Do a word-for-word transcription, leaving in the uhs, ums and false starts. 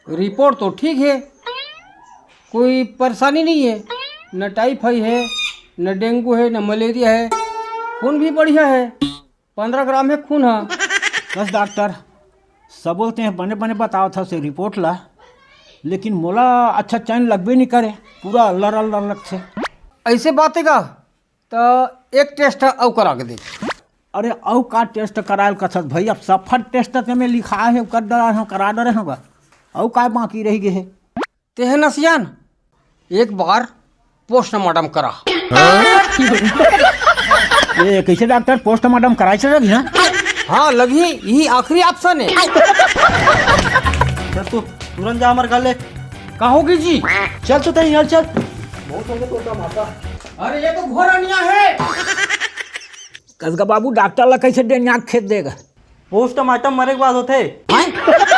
Report तो ठीक है, कोई परेशानी नहीं है, न टाइफाइड है, न डेंगू है, न मलेरिया है, खून भी बढ़िया है, पन्द्रह ग्राम है खून। हाँ। बस डॉक्टर, सब बोलते हैं बने बने बताओ था से रिपोर्ट ला, लेकिन मोला अच्छा चैन लगबे नहीं करे, पूरा अल्लर अल्लर लगथे। ऐसे बात है का? तो एक टेस्ट अउ करा के देख। अरे, अउ का टेस्ट करायल कथस भाई? अब सफर टेस्ट ते में लिखा है, कर डरा हूँ, करा डरे हूँ। अउ का बाकी रह गए है? ते है नसियान, एक बार पोस्टमार्टम करा। ए, कैसे डॉक्टर, पोस्टमार्टम कराए चले ना? हाँ, लगी, यही आखिरी ऑप्शन है। चल तू तुरंत जा हमारे घर ले। का होगी जी? चल तो तैयार चल। बहुत हो गया तोर माता। अरे, ये तो घोरनिया है। कसगा बाबू, डॉक्टर ला कैसे डेनिया खेत देगा? पोस्टमार्टम मरे के बाद होथे। हैं?